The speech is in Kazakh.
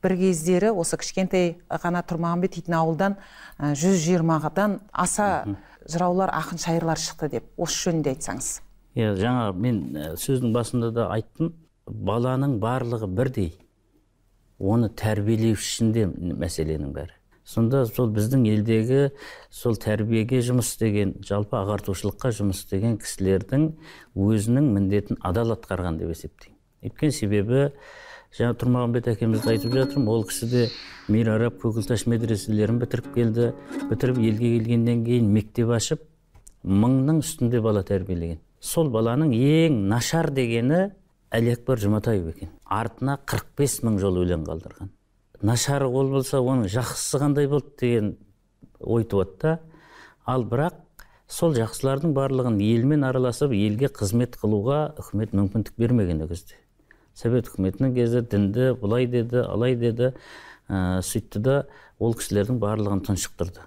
Бір кездері осы кішкентай ғана Тұрмағамбет дейтін ауылдан 120-дан аса жыраулар, ақын, шайырлар шықты деп. Осы жөнінде айтсаңыз. Иә, жаңа мен сөздің басында да айттым. Баланың барлығы бірдей. Оны тәрбиелеушісінде мәселенің бәрі. Сонда сол біздің елдегі сол тәрбиеге жұмыс істеген, жалпы ағартушылыққа жұмыс істеген кісілердің өзінің міндетін адал атқарған деп есептеймін. Өйткені себебі жаңа Тұрмағамбет әкемізді айтып жатырмын, ол кісі де Мир Араб Көкілташ медреселерін бітіріп келді. Бітіріп елге келгеннен кейін мектеп ашып, 1000-ның үстінде бала тәрбиелеген. Сол баланың ең нашар дегені Әлиакбар Жұматаев екен. Артына 45 мың жол өлең қалдырған. Нашары ол болса, оның жақсысы қандай болды деген ой туады да. Ал бірақ сол жақсылардың барлығын елмен араласып, елге қызмет қылуға үкімет мүмкіндік бермеген ол кезде. Совет үкіметінің кезі дінді бұлай деді, алай деді, сөйтті да ол кісілердің барлығын тұншықтырды.